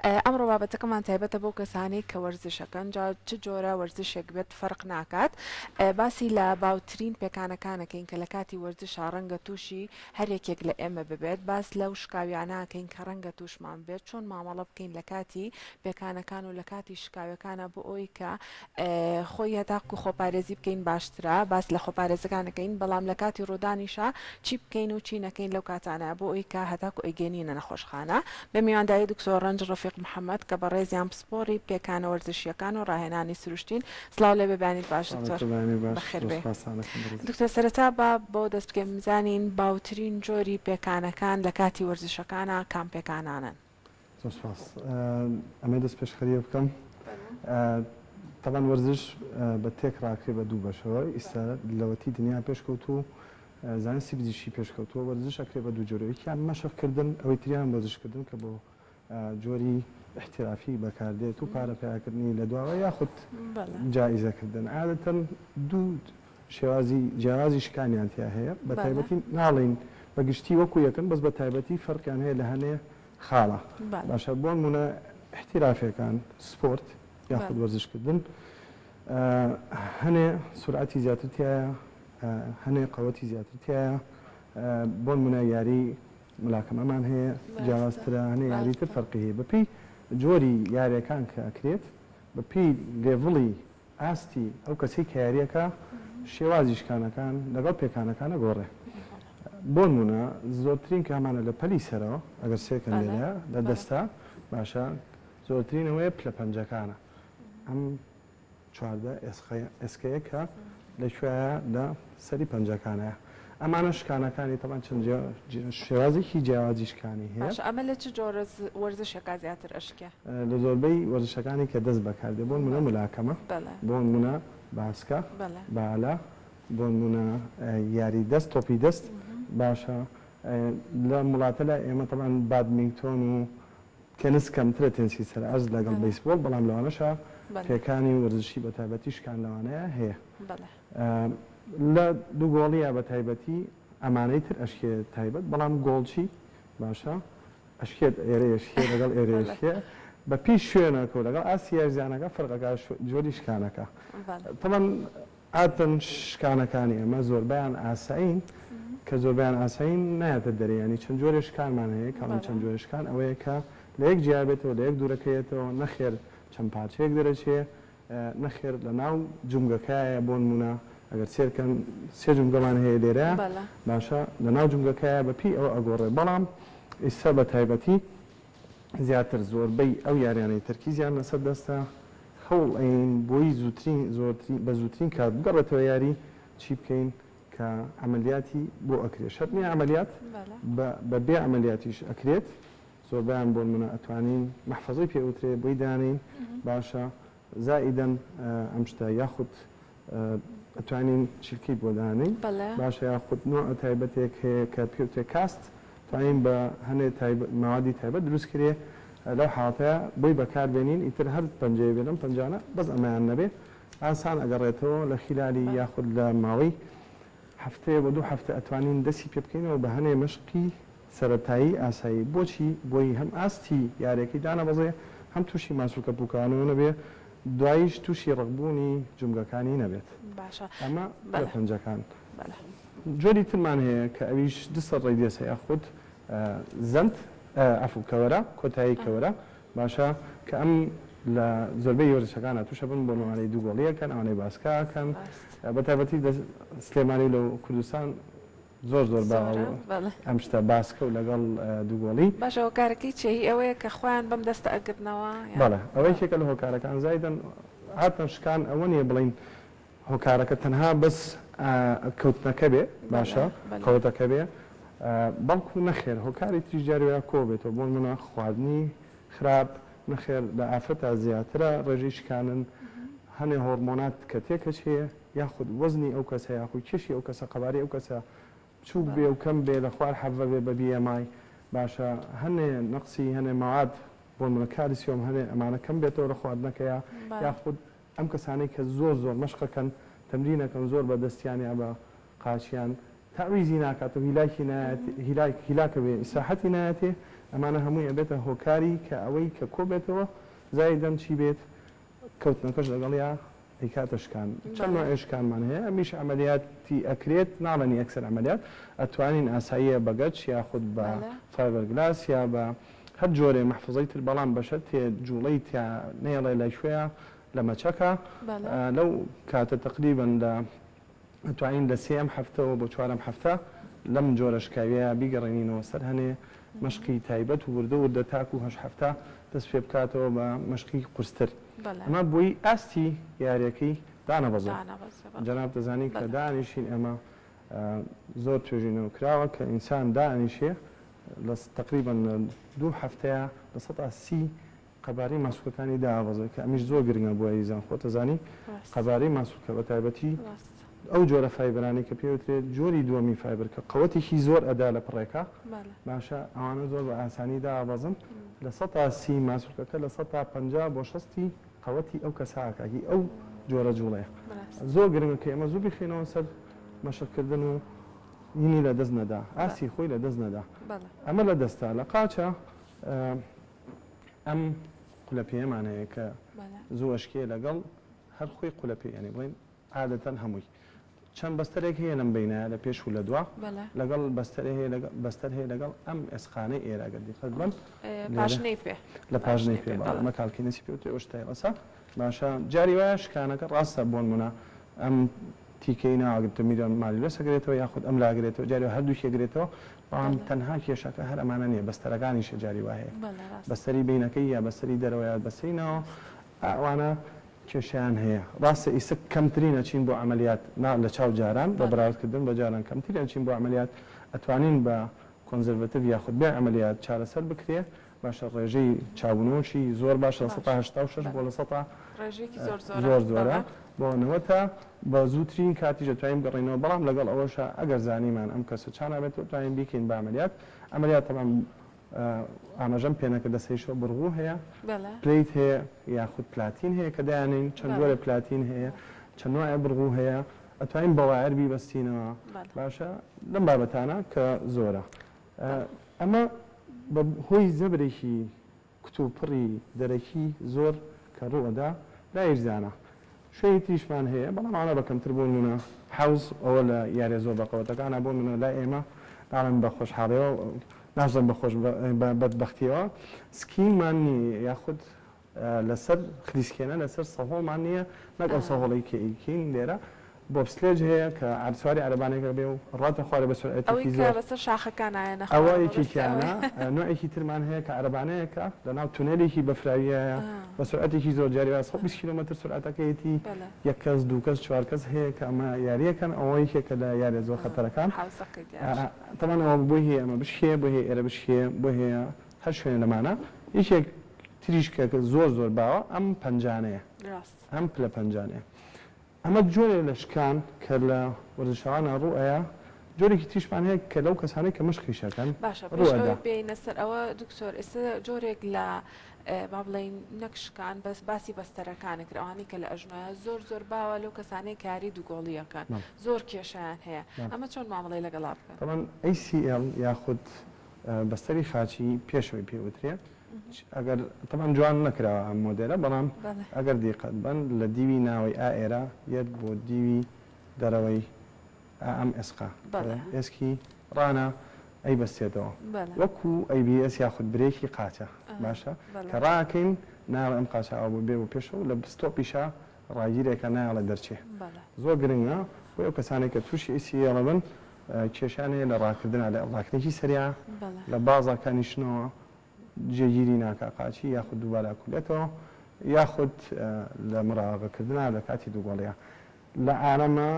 ئەمڕۆ بابەتەکەمان تایبەتە بەو کەسانەی کە وەرزشەکەن جا چ جۆرە وەرزشێک بێت فەرق ناکات باسی لە باوترین پێکانەکانەکەین کە لە کاتی وەرزشا ڕەنگە تووشی هەر یەکێک لە ئێمە ببێت باس لەو شکاویانەکەین کە ڕەنگە تووشمان بێت چۆن مامەڵە بکەین لە کاتی پێکانەکان و لە کاتی شکاوەکانە بۆ ئەوی کە خۆی هەتاکو خۆپارێزی بکەین باشترە باس لە خۆپارێزەکانەکەین بەڵام لە کاتی ڕوودانیشا چی بکەین و چی نەکەین لەو کاتانە بۆ ئەوی کە هەتاکو ئەیگەینینە نەخۆشخانە بە میوانداری دکتۆر ڕەنج ڕەفیق محەمەد کە بەڕێزیان پسپۆڕی پێکانە وەرزشییەکان و ڕاهێنانی سروشتین. سڵاو لێبێ بەیانیت باش دکتۆر. بەخێر بێی. دکتۆر سەرەتا با بەوە دەست بکەین بزانین باوترین جۆری پێکانەکان لە کاتی وەرزشەکانا کام پێکانانەن؟ زۆر سوپاس. ئەمەوێ دەست پێشخەریە بکەم. تەبعەن وەرزش بە تێکڕا ئەکرێ بە دوو بەشەوە ئیستا لەوەتی دنیا پێشکەوتوو زانستی پزیشکی پێشکەوتووە وەرزش ئەکرێ بە دوو جۆر یەکیان مەشق کردن ئەوەی تریان وەرزش کردن کە بۆ جۆری ئیحترافی بەکاردێت و پارە پەیاکردنی لە دواوە یاخود جائیزە کردن عادەتەن دوو شێوازی جیاوازی شکانیان تیا هەیە بە تایبەتی ناڵین بە گشتی وەکو یەکن بەس بە تایبەتی فەرقیان هەیە لە هەنێ خاڵە باشە بۆ نمونە ئیحترافیەکان سپۆرت یاخود وەرزشکردن هەنێ سورعەتی زیاتر تیایە هەنێ قەوەتی زیاتر تیایە بۆنمونە یاری ملاکەمەمان هەیە جیاوازترە هەنێ یاری تر فەرقی هەیە بەپێی جۆری یاریەکان کە ئەکرێت بەپێی level ی ئاستی ئەو کەسەی کە یاریەکە شێوازی شکانەکان لەگەڵ پێکانەکان ئەگۆڕێ بۆنمونە زۆرترین کە هەمانە لە پەلی سەرەوە ئەگەر سێکەن لێرە لە دەستە باشە زۆرترین ئەوەیە پلە پەنجەکانە ئەم 14 ئێسقەیە کە لە کوێیە لە سەری پەنجەکانەیە ئەمانە شکانەکانی تەبعەن چەند شێوازێکی جیاوازی شکانی هەیە. باشە ئەمە لە چ جۆرە وەرزشێکا زیاتر ئەشکێ؟ لە زۆربەی وەرزشەکانی کە دەست بەکاردێ بۆ نمونە ملاکەمە، بۆ نمونە باسکە، بالە، بۆ نمونە یاری دەست تۆپی دەست باشە لەم وڵاتە لای ئێمە تەبعەن بادمینگتۆن و تێنس کەمترە تێنسی سەر ئەرز لەگەڵ بەیسبۆڵ بەڵام لەوانەشە پێکانی وەرزشی بە تایبەتی شکان لەوانەیە هەیە لە دوو گۆڵیە بە تایبەتی ئەمانەی تر ئەشکێ تایبەت بەڵام گۆڵچی باشە ئەشکێت ئێرە یەشکێ لەگەڵ ئێرە یەشکێ بە پێی شوێنەکە و لەگەڵ ئاستی یاریزانەکە فەرقەکە جۆری شکانەکە تەبعەن عادەتەن شکانەکانی ئەمە زۆربەیان ئاسایین کە زۆربەیان ئاسایین نایەتە دەرێ یانی چەند جۆرێ شکانمان هەیە کەڵم چەند جۆرێ شکان ئەوەیە کە لە یەک جیا بێتەوە لە یەک دوورەکەیەتەوە نەخێر چەند پارچەیەک دەرەچێ نەخێر لە ناو جومگەکایە بۆ نمونە ئەگەر سێرکەن سێ جومگەمان هەیە لێرە باشە لە ناو جومگەکایە بە پێی ئەوە ئەگۆڕێ بەڵام ئیستا بە تایبەتی زیاتر زۆربەی ئەو یاریانەی تەرکیزیان لەسەر دەستە هەوڵ ئەیەین بۆی زووترین زۆرترین بە زووترین کات بگەڕێتەوە یاری چی بکەین کە عەمەلیاتی بۆ ئەکرێت شەرت نیە عەمەلیات بە بە بێ عەمەلیاتیش ئەکرێت زۆربەیان بۆ نمونە ئەتوانین مەحفەزەی پێ وترێ بۆی دانێین باشە زائیدەن ئەم شتە یاخود ئەتوانین چلکەی بۆ دانێین باشە یاخود نوع تایبەتێک هەیە کە پێوترێ cast توانین بە هەنێ تایبەت مەوادی تایبەت دروست کرێ لەو حاڵەتەیا بۆی بەکار بێنین ئیتر هەر پەنجەیە بێ لەم پەنجانە بەس ئەمەیان نەبێ ئاسان ئەگەڕێتەوە لە خیلالی یاخود لە ماوەی هەفتەیە بۆ دوو هەفتە ئەتوانین دەسی پێ بکەینەوە بە هەنێ مەشقی سەرەتایی ئاسایی بۆچی بۆی هەم ئاستی یاریەکەی دانەبەزێ هەم توشی ماسولکە پوکانەوە نەبێ دواییش توشی ڕەقبوونی جومگەکانی نەبێت باشە ئەمە لە بەلێ پەنجەکان. بەلێ. جۆری ترمان هەیە کە ئەویش distal radius ە یاخود زەند عەفو کەوەرە کۆتایی کەوەرە باشە کە ئەم لە زۆربەی وەرزشەکانا توشە بن بۆ ئەوانەی دوو گۆڵی ئەکەن ئەوانەی باسکە ئەکەن بە تایبەتی لە سلێمانی و لە کوردستان زۆر زۆر باوە ئەم شتە باسکە و لەگەڵ دوو گۆڵی. باشە هۆکارەکەی چیە هی ئەوەیە کە خۆیان بەم دەستە ئەگرنەوە یان؟ بەڵێ ئەوە یەکێکە لە هۆکارەکان زایدەن هاتنە شکان ئەوە نیە بڵێین هۆکارەکە تەنها بەس کەوتنەکە بێ باشە قەوتەکە بێ بەڵکو نەخێر هۆکاری تریش جاری وایە کۆ بێتەوە بۆ نمونە خواردنی خراپ نەخێر لە ئافرەتا زیاترە ڕێژەی شکانن هەنێ هۆڕمۆنات کە تێکەچێ یاخود وەزنی ئەو کەسە یاخود کێشی ئەو کەسە قەبارەی ئەو کەسە بچوک بێ و کەم بێ لە خوار حەڤە بێ بە BMI باشە هەنێ نەقسی هەنێ مەواد بۆ نمونە کالیسیۆم هەنێ ئەمانە کەم بێتەوە لە خواردنەکەیا یاخود ئەم کەسانەی کە زۆر زۆر مەشقەکەن تەمرینەکەن زۆر بە دەستیان یا بە قاچیان تەعویزی ناکات و هیلاکی نایەت هیلاک هیلاکە بێ ئیسراحەتی نایەتێ. ئەمانە هەمووی ئەبێتە هۆکاری کە ئەوەی کە کۆ بێتەوە زایدەن چی بێت کەوتنەکەش لەگەڵیا ئەیکاتە شکان. چەند نوعێ شکانمان هەیە ئەمیش عەمەلیاتی ئەکرێت ناڵێن یەکسەر عەمەلیات ئەتوانین ئاساییە بە گەچ یاخود بە فایبەرگلاس یا بە هەر جۆرێ مەحفزەی تر بەڵام بە شەرتێ جوڵەی تیا نەیەڵێ لە کوێیا لە مەچەکە لەو کاتە تەقریبەن لە ئەتوانین لە سێیەم هەفتەوە بۆ چوارەم هەفتە لەم جۆرە شکاویە بیگەڕێنینەوە سەر هەنێ مەشقی تایبەت و وردە وردە تاکو هەشت هەفتە دەست پێ بکاتەوە بە مەشقی قورستر ئەمە بۆی ئاستی یاریەکەی دانەبەزێ جەناب دەزانی کە دانیشین ئێمە زۆر توێژینەوە کراوە کە ئینسان دانیشێ لە تقریبا دوو هەفتەیە 30% قەبارەی ماسولکەکانی دابەزێت کە ئەمیش زۆر گرنگە بۆ یاریزان خۆت ئەزانی قەبارەی ماسولکە بە تایبەتی ئەو جۆرە fiber انەی کە پێوترێت جۆری دووەمی fiber کە قەوەتێکی زۆر ئەدا لە پڕێکە باشە ئەوانە زۆر بە ئاسانی دابەزن 30% ماسولکەکە 50% بۆ 60 قەوەتی ئەو کەسە ئاکاکی ئەو جۆرە جوڵەیە زۆر گرنگە کە ئێمە زوو بخینەوە سەر مەشقکردن و یینی لە دەست نەدا ئاستی خۆی لە دەست نەدا ئەمە لە دەستە لە قاچە ئەم قولە پێیەمان هەیە کە زوو ئەشکێ لەگەڵ هەر خۆی قولە پێ یانی بڵێن عادەتەن هەمووی چەند بەستەرێک هەیە لەم بینایە لە پێش و لە دوا لەگەڵ بەستەرێ هەیە لەگەڵ بەستەر هەیە لەگەڵ ئەم ئێسقانەی ئێرە گەر دیقەت بەن پاشنەی پێ لە پاژنەی پێ بەڵێ ئەمە calcaneus ی پێ وترێ ئەو شتایڵەسە باشە جاری وایە شکانەکە ڕاستە بۆنمونە ئەم تیکەی ناوەگرتە medial malleolus ئەگرێتەوە یاخود ئەم لاگرێتەوە جاری هەردووکی ئەگرێتەوە بەڵام تەنها کێشەکە هەر ئەمانە نییە بەستەرەکانیشە جاری وا هەیە بەستەری بینەکەی یا بەستەری دەرەوە یا بەستەری ناوە ئەوانە کێشیان هەیە ڕاستە ئیسە کەمترین ئەچین بۆ عملیات نا لە چاو جاران بە بەراوردکردن بە جاران کەمترین ئەچین بۆ عملیات ئەتوانین بە conservative یاخود بێ عملیات چارەسەر بکرێ باشە ڕێژەی چابوونەوەشی زۆر باشە 86% بۆ لە سەتا ڕێژەیەکی زۆر زۆرە زۆر زۆرە بۆ نەوەتە بە زووترین کاتیش دەتوانین بگەڕێینەوە بەڵام لەگەڵ ئەوەشا ئەگەر زانیمان ئەم کەسە چا نابێتەوە توانین بیکەین بە عەمەلیات عەمەلیات تەبعەن ئاماژەم پێ نەکرد لە سەریشەوە بڕغوو هەیە plate هەیە یاخود پلاتین هەیە کە دایانێین چەند جۆرە پلاتین هەیە چەند نوعێ بڕغوو هەیە ئەتوانین بە wire بیبەستینەوە باشە لەم بابەتانە کە زۆرە ئەمە بە هۆی زەبرێکی کتوپڕی دەرەکی زۆر کە ڕوو ئەدا لایرزانە. شوێنی تریشمان هەیە بەڵام ئەوانە بە کەمتر بۆ نموونە حەوز ئەوە لە یاریە زۆر بەقەوەتەکانە بۆ نموونە لای ئێمە ناڵێم بە خۆشحاڵیەوە ناشڵێم بە خۆش بە بەدبەختیەوە skiing مان نییە یاخود لەسەر خلیسکێنە لەسەر سەهۆڵمان نییە نەک ئەو سەهۆڵەی کە ئەیکەین لێرە bobsleigh هەیە کە سواری عەرەبانێکە بێ و ڕاتە خوارێ بە سورعەتێکی زۆر. ئەوەی کە بەسەر شاخەکانا یەنە خوارەوە ئەوە یەکێکیانە نوعێکی ترمان هەیە کە عەرەبانەیەکە لەناو تونێلێکی بەفراویایە بە سورعەتێکی زۆر جاری وایە 120 کیلۆمەتر سورعەتەکەیەتی یەک کەس دوو کەس چوار کەس هەیە کە ئەمە یارییەکەن ئەوە یەکێکە لە یاریە زۆر خەتەرەکان تەبعەن ئەوە بۆی هەیە ئەمە بشکێ بۆی هەیە ئێرە بشکێ بۆی هەیە هەر شوێنێ لەمانە یەکێک تریش کە زۆر زۆر باوە ئەم پەنجانەیە ئەم پلە پەنجانەیە ئەمە جۆرێ لە شکان کە لە وەرزشەوانە ڕوو ئەیا، جۆرێکی تریشمان هەیە کە لەو کەسانەی کە مەشقیش ئەکەن باشە ڕوو پێش ئەدا. ئەوەی بێینە سەر ئەوە دکتۆر ئێستا جۆرێک لە با بڵێین نەک شکان بەس باسی بەستەرەکانە کرد ئەوانەی کە لە ئەژنۆیە زۆر زۆر باوە لەو کەسانەی کاری دووگۆڵی ئەکەن بەڵێ. زۆر کێشەیان هەیە بەڵێ. ئەمە چۆن مامەڵەی لەگەڵا بکەن؟ تەبعەن ACL یاخود بەستەری خاچی پێشەوەی پێ وترێ ئەگەر تەبعەن جوان نەکراوە ئەم مۆدێلە بەڵام ئەگەر دیقەت بەن لە دیوی ناوەی ئا ئێرە یەت بۆ دیوی دەرەوەی ئا ئەم ئێسقە ئێسکی ڕانە ئەی بەستێتەوە وەکو ABS یاخود برێکی قاچە باشە کە ڕاکەین ناوە ئەم قاچە ئەوە بۆ بێ بۆ پێشەوە لە stop یشا ڕاگیرێکە نایەڵێ دەرچێ زۆر گرنگە بۆ ئەو کەسانێک کە تووشی ACL بن کێشیان هەیە لە ڕاکردنا لە ڕاکردنێکی سەریع لە بازاکانیشنەوە جێگیری ناکا قاچی یاخود دووبارە ئەکولێتەوە یاخود لە مراوەغەکردنا لە کاتی دووگۆڵیا لە عالەما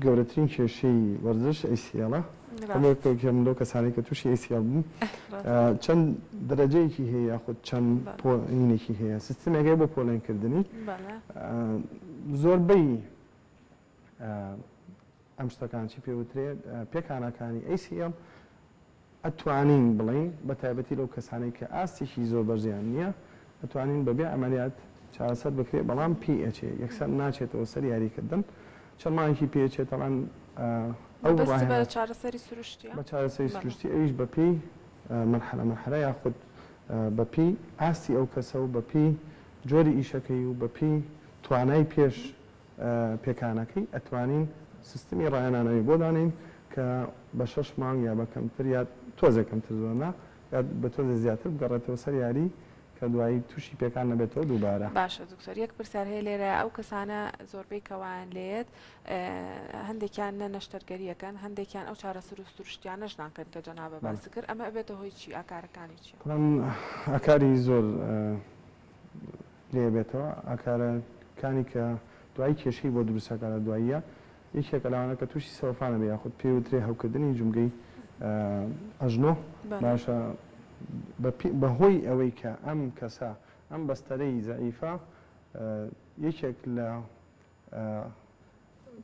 گەورەترین کێشەی وەرزش ACL ە خۆم لەو کەسانەی کە تووشی ACL بووم چەند دەرەجەیەکی هەیە یاخود چەند پۆلێنێکی هەیە سیستمێک هەیە بۆ پۆلێنکردنی زۆربەی ئەم شتەکان چی پێ وترێ پێکانەکانی ACL ئەتوانین بڵێین بە تایبەتی لەو کەسانەی کە ئاستێکی زۆر بەرزیان نییە ئەتوانین بەبێ عەمەلیات چارەسەر بکرێ بەڵام پێی ئەچێ یەکسەر ناچێتەوە سەر یاریکردن چەند مانگێکی پێ ئەچێ تەبعەن ئەو مەبەست بە ڕاهێنان چارەسەری سروشتیە؟ بە چارەسەری بەڵێ. سروشتی ئەویش بە پێی. مەرحەلە مەرحەلە یاخود بە پێی ئاستی ئەو کەسە و بە پێی جۆری ئیشەکەی و بە پێی توانای پێش پێکانەکەی ئەتوانین سیستمی ڕاهێنانەوەی بۆ دانێین کە بە شەش مانگ یا بە کەمتر یا تۆزێ کەمتر زۆر نا یا بە تۆزێ زیاتر بگەڕێتەوە سەر یاری کە دوایی تووشی پێکان نەبێتەوە دووبارە. باشە دکتۆر یەک پرسیار هەیە لێرە ئەو کەسانە زۆربەی کە وایان لێیەت هەندێکیان نە نەشتەرگەریەکەن هەندێکیان ئەو چارەسەر و سروشتیانەش ناکەن کە جەنابە باست کرد ئەمە ئەبێتە هۆی چی ئاکارەکانی چیە؟ تەبعەن ئاکاری زۆر لێ بێتەوە ئاکارەکانی کە دوایی کێشەی بۆ دروست ئەکات لە دواییە یەکێکە لەوانە کە تووشی سەوەفان ئەبێ یاخود پێی وترێ هەوکردنی جومگەی ئەژنۆ باشە بەهۆی ئەوەی کە ئەم کەسە ئەم بەستەرەی زەعیفە یەکێک لە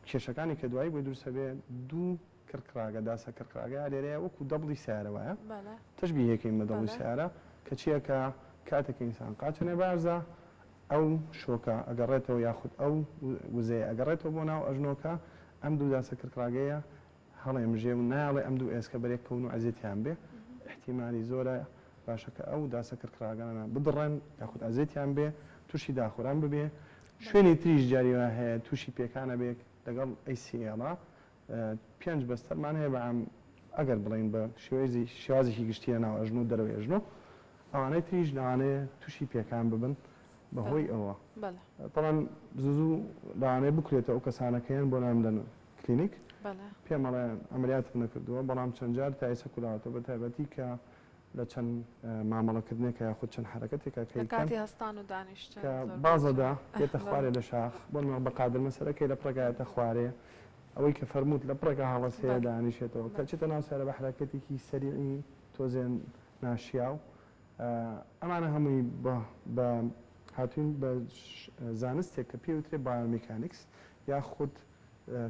کێشەکانی کە دوایی بۆی دروست ئەبێ دوو کڕکڕاگە داسە کڕکڕاگە یا لێرەیە وەکو دەبڵی سەیارە وایە تەشبیهەکەین بە دەبڵی سەیارە کە چییە کە کاتێک کە ئینسان قاچەنێ بارزە ئەو شۆکە ئەگەڕێتەوە یاخود ئەو وزەیە ئەگەڕێتەوە بۆ ناو ئەژنۆکە ئەم دوو داسە کڕکڕاگەیە هەڵێمژێ و نایەڵێ ئەم دوو ئێسکە بەرێک کەون و ئەزێتیان بێ ئیحتیمالی زۆرە باشە کە ئەو داسە کڕکڕاگانە بدڕێن یاخود ئەزێتیان بێ تووشی داخوران ببێ شوێنی تریش جاری وا هەیە تووشی پێکانە بێ لەگەڵ ACL پێنج بەستەرمان هەیە بە عام ئەگەر بڵێین بە شێوەیزی شێوازێکی گشتی لە ناو ئەژنۆ و دەرەوەی ئەژنۆ ئەوانەی تریش لەوانەیە تووشی پێکان ببن بە هۆی ئەوە تەبعەن زوو زوو لەوانەیە بکرێتەوە ئەو کەسانە کە یەن بۆ لام لە کلینیک پێم ئەڵێن عەمەلیاتم نەکردووە بەڵام چەند جار تا ئێستا کولاوەتەوە بە تایبەتی کە لە چەند مامەڵەکردنێکا یاخود چەند حەرەکەتێکا کە لە کاتی هەستان و دانیشتن کە بازەدا یەتە خوارێ لە شاخ بۆ نمونە بە قادرمە سەرەکەی لە پڕێکا یەتە خوارێ ئەوەی کە فەرمووت لە پڕێکا هەڵەسێ دانیشێتەوە کە چێتە ناو سەیارە بە حەرەکەتێکی سەریعی تۆزێ ناشیاو ئەمانە هەمووی بە هاتوین بە زانستێک کە پێی وترێ biomechanics یاخود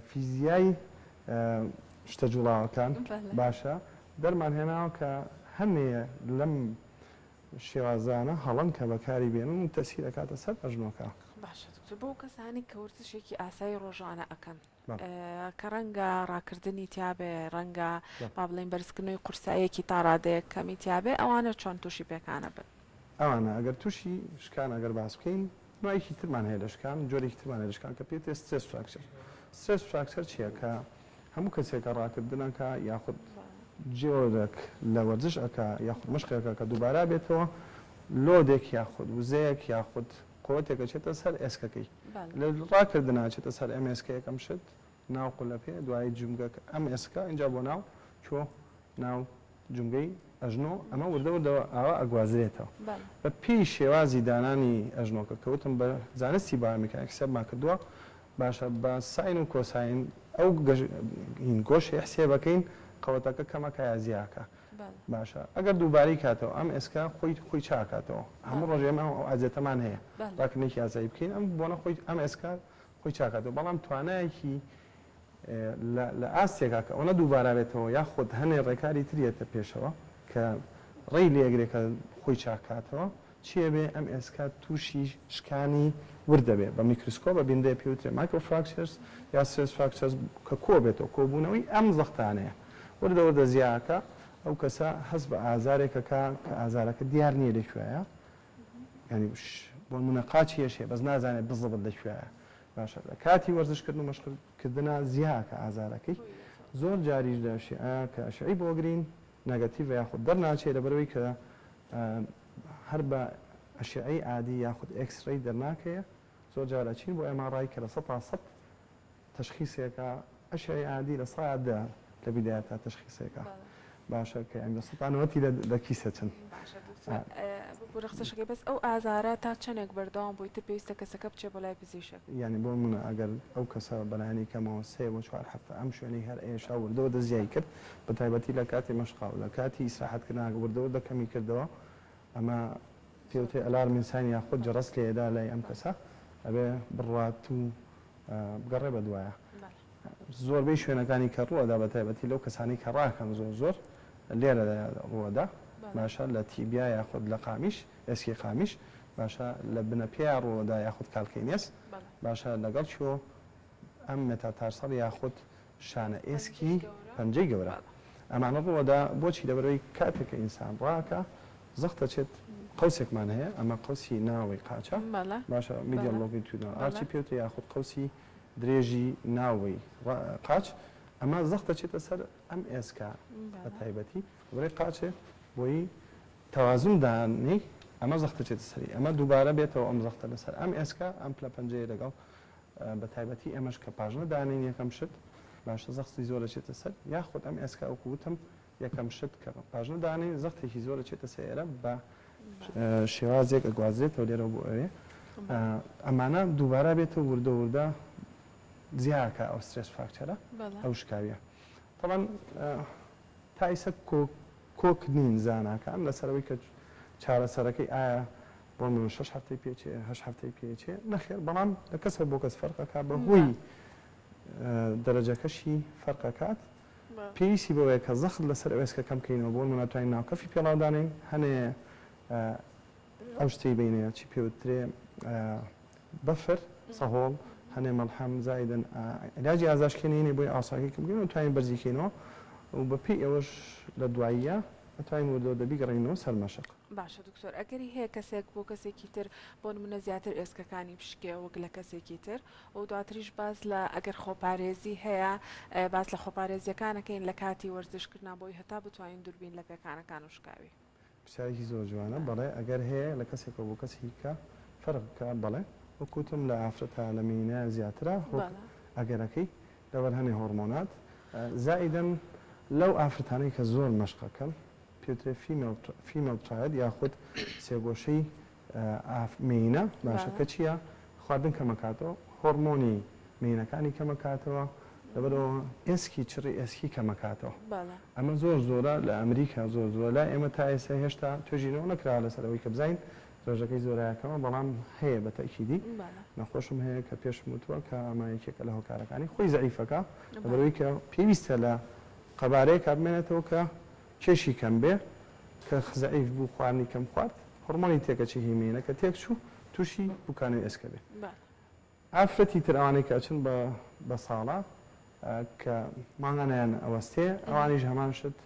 فیزیای شتە جوڵاوەکان باشە دەرمان هێناوە کە هەنێ لەم شێوازانە هەڵەن کە بەکاری بێنن و تەسیر ئەکاتە سەر ئەژنۆکە. باشە دکتۆر بۆ کەسانی کە وەرزشێکی ئاسایی ڕۆژانە ئەکەن کە ڕەنگە ڕاکردنی تیابێ ڕەنگە با بڵێین بەرزکردنەوەی قورساییەکی تا ڕادەیەک کەمی تیابێ ئەوانە چۆن تووشی پێکانە بن؟ ئەوانە ئەگەر تووشی شکان ئەگەر باس بکەین نوعێکی ترمان هەیە لە شکان، جۆرێکی ترمان هەیە لە شکان کە پێی وترێت stress fracture. Stress fracture چییە؟ کە هەموو کەسێک کە ڕاکردن ئەکا یاخود جۆرێک لە وەرزش ئەکا یاخود مەشقێک ئەکا کە دووبارە بێتەوە load ێک یاخود وزەیەک یاخود قوتێک ئەچێتە سەر ئێسکەکەی. لە ڕاکردنا ئەچێتە سەر ئەم ئێسکە یەکەم شت ناو قولەپێ دوایی جومگەکە ئەم ئێسکە ئینجا بۆ ناو چۆ ناو جومگەی ئەژنۆ، ئەمە وردە وردە ئاوا ئەگوازرێتەوە. بە پێی شێوازی دانانی ئەژنۆکە کە وتم بە زانستی biomechanics حسێبمان کردووە، باشە بە sine و cosine ئەو هین گۆشەی حسێب ئەکەین قەوەتەکە کەم ئەکا یا زیا ئەکا. باشە ئەگەر دووبارەی کاتەوە ئەم ئێسکە خۆی خۆی چا ئەکاتەوە. هەموو ڕۆژ ئێمە ئەو عادەتەمان هەیە ڕاکردنێکی ئاسایی بکەین ئەم بۆنە خۆی ئەم ئێسکە خۆی چا ئەکاتەوە بەڵام توانایەکی لە ئاستێکا کە ئەوەنە دووبارە بێتەوە یاخود هەنێ ڕێکاری تر یەتە پێشەوە کە ڕێی لێگرێ کە خۆی چاک کاتەوە چی ئەبێ ئەم ئێسکە تووشی شکانی ورد دەبێ بە میکرسکۆپ ئەبینرێ پێی وترێ microfractures یا stress fractures کە کۆ بێتەوە کۆبوونەوەی ئەم زەختانەیە وردە وردە زیاکە ئەو کەسە هەست بە ئازارێک ئەکا کە ئازارەکە دیار نییە لە کوێیە یانی بۆ نمونە قاچی ئێشێ بەس نازانێت بزەبت لە کوێیە باشە لە کاتی وەرزش کردن و مەشق کردنا زیاکە ئازارەکەی زۆر جاریش لە ئەشعە کە ئەشعەی بۆ گرین negative ە یاخود دەرناچێ لەبەرئەوەی کە هەر بە ئەشعەی عادی یاخود X-ray دەرناکەیە زۆر جار ئەچین بۆ MRI کە 100% تەشخیسێکە ئەشعەی عادی 10% لە بیدایەتا تەشخیسێکە باشە کە یانی 90% ی لە کیسە چن. باشە دکتۆر ببورە قسەشەکەی بەس ئەو ئازارە تا چەنێک بەردەوام بوو ئیتر پێویستە کەسەکە بچێ بۆ لای پزیشک؟ یانی بۆ نمونە ئەگەر ئەو کەسە بەلایەنی کەمەوە سێ بۆ چوار هەفتە ئەم شوێنەی هەر ئێشا وردە وردە زیای کرد بە تایبەتی لە کاتی مەشقا و لە کاتی ئیسراحەت کردنا وردە وردە کەمی کردەوە ئەمە پێوترێ alarming sign یاخود جەڕەس لێدا لای ئەم کەسە ئەبێ بڕوات و بگەڕێ بە دوایا. زۆربەی شوێنەکانی کە ڕووئەدا بە تایبەتی لەو کەسانەی کە ڕاکەن زۆر زۆر لێرە ڕووئەدا باشە لە tibia یاخود لە قامیش ئێسکی قامیش باشە لە بنە پێیا ڕووئەدا یاخود calcaneus باشە لەگەڵ چۆ ئەم metatarsal یاخود شانە ئێسکی پەنجەی گەورە. ئەمانە ڕووەدا بۆچی لەبەرئەوەی کاتێک کە ئینسان ڕاکا زەخت ئەچێت قەوسێکمان هەیە ئەمە قەوسی ناوەی قاچە باشە medial longitudinal arch ی پێوترێ یاخود قەوسی درێژی ناوەی قاچ ئەمە زەخت ئەچێتە سەر ئەم ئێسکە بە تایبەتی بەرەی قاچێ بۆی تەوازن دانێی ئەمە زەخت ئەچێتە سەری ئەمە دووبارە بێتەوە ئەم زەختە لەسەر ئەم ئێسکە ئەم پلە پەنجەیە لەگەڵ بە تایبەتی ئێمەش کە پاژنە دانێین یەکەم شت باشە زەختی زۆر ئەچێتە سەر یاخود ئەم ئێسکە وەکو وتم یەکەم شت کە پاژنە دانێین زەختێکی زۆر ئەچێتە سەر ئێرە بە شێوازێک ئەگوازرێتەوە لێرەوە بۆ ئەوێ ئەمانە دووبارە بێتەوە وردە وردە زیاکە ئەو stress fracture ە ئەو شکاویە تەبعەن تا ئیسە کۆک نین زاناکان لەسەر ئەوەی کە چارەسەرەکەی ئایا بۆ نمونە شەش هەفتەی پێچێ هەشت هەفتەی پێچێ نەخێر بەڵام لە کەسەوە بۆ کەس فەرقەکە بە هۆی دەرەجەکەشی فەرقەکات پێویستی بەوەیە کە زەخت لەسەر ئەو ئێسکە کەم کەینەوە بۆ نمونە توانین ناوکەفی پێڵاو دانێین هەنێ ئەو شتەی بینێ چی پێوترێ بەفر، سەهۆڵ، هەنێ مەڵحەم، زائیدەن عیلاجی ئازارشکێنی بۆی ئاوساکەی کەم بکەینەوە توانین بەرزی کەینەوە و بە پێی ئەوەش لە دواییە ئەتوانین وردە وردە بیگەڕێنینەوە سەر مەشق. باشە دکتۆر ئەگەری هەیە کەسێک بۆ کەسێکی تر بۆ نمونە زیاتر ئێسکەکانی بشکێ وەک لە کەسێکی تر و دواتریش باس لە ئەگەر خۆپارێزی هەیە باس لە خۆپارێزیەکانەکەین لە کاتی وەرزش کردنا بۆی هەتا بتوانین دووربین لە پێکانەکان و شکاوی. پرسیارێکی زۆر جوانە بەڵێ ئەگەر هەیە لە کەسێکەوە بۆ کەسێکی کە فەرق بکا بەڵێ وەک وتم لە ئافرەتا لە مێینە زیاترە هۆک ئەگەرەکەی لەبەر هەنێ هۆڕمۆنات زائیدەن لەو ئافرەتانەی کە زۆر مەشقەکەن پێوترێ female female triad یاخود سێگۆشەی ئاف مێینە باشە کە چیە خواردن کەمەکاتەوە هۆڕمۆنی مێینەکانی کەمەکاتەوە لەبەرئەوە ئێسکی چڕی ئێسکی کەمەکاتەوە ئەمە زۆر زۆرە لە ئەمریکا زۆر زۆرە لای ئێمە تا ئێستا هێشتا توێژینەوە نەکراوە لەسەر ئەوەی کە بزانین ڕێژەکەی زۆرە یا کەمە بەڵام هەیە بە تەئکیدی نەخۆشم هەیە کە پێشم وتووە کە ئەمە یەکێکە لە هۆکارەکانی خۆی زەعیفەکە لەبەرئەوەی کە پێویستە لە قەبارەیەکا بمێنێتەوە کە کێشی کەم بێ کە زەعیف بوو خواردنی کەم خوارد هۆڕمۆنی تێکەچێ هی مێینە کە تێکچوو تووشی پوکانەوەی ئێسکە بێ. ئافرەتی تر ئەوانەی کە ئەچن بە بە ساڵا کە مانگانەیان ئەوەستێ ئەوانیش هەمان شت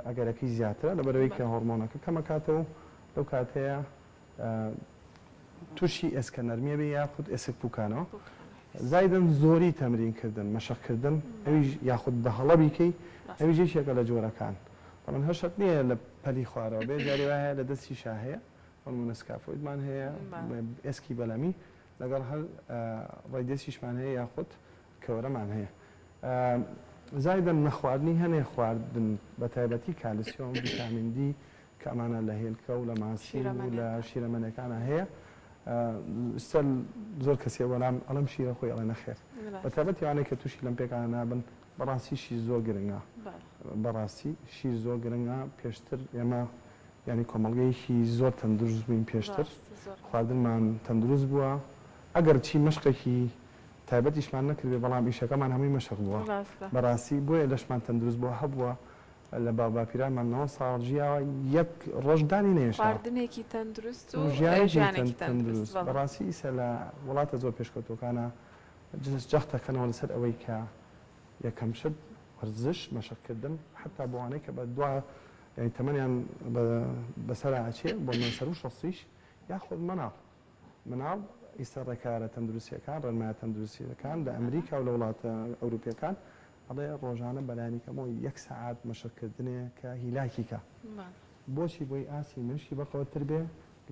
ئەگەرەکەی زیاترە لەبەرئەوەی کە هۆڕمۆنەکە کەمەکاتەوە و لەو کاتەیە تووشی ئێسکە نەرمیە بێ یاخود ئێسک پوکانەوە زایدن زۆری تەمرین کردن مەشق کردن ئەویش یاخود بە هەڵە بیکەی ئەویش یەکێکە لە جۆرەکان تەبعەن هەر شەرت نییە لە پەلی خوارەوە بێ جاری وایە لە دەستیشا هەیە بۆ نموونە scaphoid مان هەیە ئێسکی بەلەمی لەگەڵ هەر radius یشمان هەیە یاخود کەوەرەمان هەیە زایدن نەخواردنی هەنێ خواردن بە تایبەتی کالسیۆم ڤیتامین دی کە ئەمانە لە هێلکە و لە ماسی و لە شیرەمەنیەکانا هەیە ئیستا زۆر کەسێ وەلام ئەڵێم شیرە خۆی ئەڵێ نەخێر بە تایبەتی ئەوانەی کە تووشی لەم پێکانە نابن بەڕاستی شیر زۆر گرنگە بەڕاستی شیر زۆر گرنگە پێشتر ئێمە یانی کۆمەڵگەیەکی زۆر تەندروست بووین پێشتر خواردنمان تەندروست بووە ئەگەر چی مەشقێکی تایبەتیشمان نەکردبێ بەڵام ئیشەکەمان هەمووی مەشق بووە بەڕاستی بۆیە لەشمان تەندروست بووە هەبووە لە باو باپیرانمان 90 ساڵ ژیاوە یەک ڕۆژ دانی نەیەشاوە. خواردنێکی تەندروست و ژیانێکی تەندروست. بەڕاستی ئیسە لە وڵاتە زۆر پێشکەوتووەکانا جەخت دەکەنەوە لەسەر ئەوەی کە یەکەم شت وەرزش مەشق کردن حەتا بۆ ئەوانەی کە بە دوا یانی تەمەنیان بەسەرا ئەچێ بۆ نمونە سەروو شەستیش یاخود مەناڵ مناڵ ئیستا ڕێکارە تەندروستیەکان ڕێنمایە تەندروستیەکان لە ئەمریکا و لە وڵاتە ئەوروپیەکان ئەڵێ ڕۆژانە بەلانی کەمەوە یەک سەعات مەشق کردنێ کە هیلاکی کا بۆچی بۆی ئاستی مێشکی بەقوەتتر بێ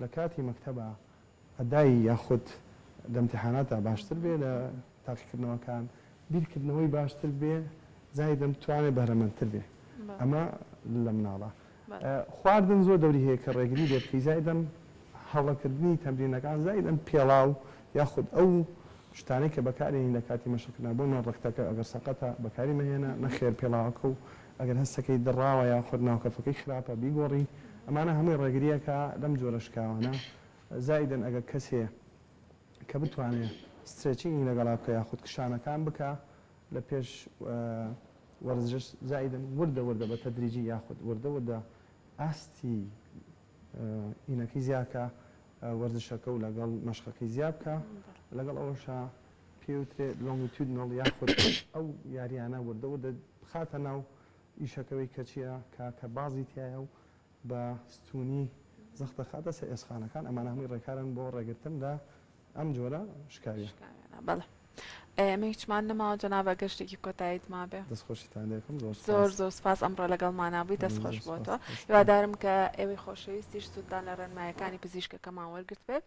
لە کاتی مەکتەبا ئەدای یاخود لە امتحاناتا باشتر بێ لە تاقیکردنەوەکان بیرکردنەوەی باشتر بێ زایدەن بتوانێ بەهرەمەندتر بێ ئەمە لە مناڵا خواردن زۆر دەوری هەیە کە ڕێگری لێ بکەی زایدەن هەڵەکردنی تەمرینەکان زایدەن پێڵاو یاخود ئەو شتانەی کە بەکارێنی لە کاتی مەشقکردنا بۆ نمونە ڕەگتەکە ئەگەر سەقەتە بەکاری مەهێنە نەخێر پێڵاوەکە و ئەگەر هەستەکەی دڕاوە یاخود ناوکەفەکەی خراپە بیگۆڕی ئەمانە هەمووی ڕێگریەکە لەم جۆرە شکاوانە زائیدەن ئەگەر کەسێ کە بتوانێ stretching ی لەگەڵا بکە یاخود کشانەکان بکا لە پێش وەرزش زائیدەن وردە وردە بە تەدریجی یاخود وردە وردە ئاستی ئینەکەی زیاکە وەرزشەکە و لەگەڵ مەشقەکەی زیا بکە لەگەڵ ئەوەشا پێوترێ longitudinal یاخود ئەو یاریانە وردە وردە بخاتە ناو. ئیشەکەوەی کە چییە کە کە بازی تیایە و بە ستوونی زەخت دەخاتە سەر ئێسقانەکان، ئەمانە هەمووی ڕێکارن بۆ ڕێگرتن لە ئەم جۆرە شکاویە. شکاویانە بەڵێ. ئێمە هیچمان نەماوە جەناب ئەگەر شتێکی کۆتاییت مابێ. دەست خۆشیتان لێکەم زۆر سپاس. زۆر زۆر سپاس ئەمڕۆ لەگەڵمانا بووی دەست خۆش بۆ تۆ. هیوادارم کە ئێوەی خۆشەویستیش سوودتان لە ڕێنمایەکانی پزیشکەکەمان وەرگرتبێ.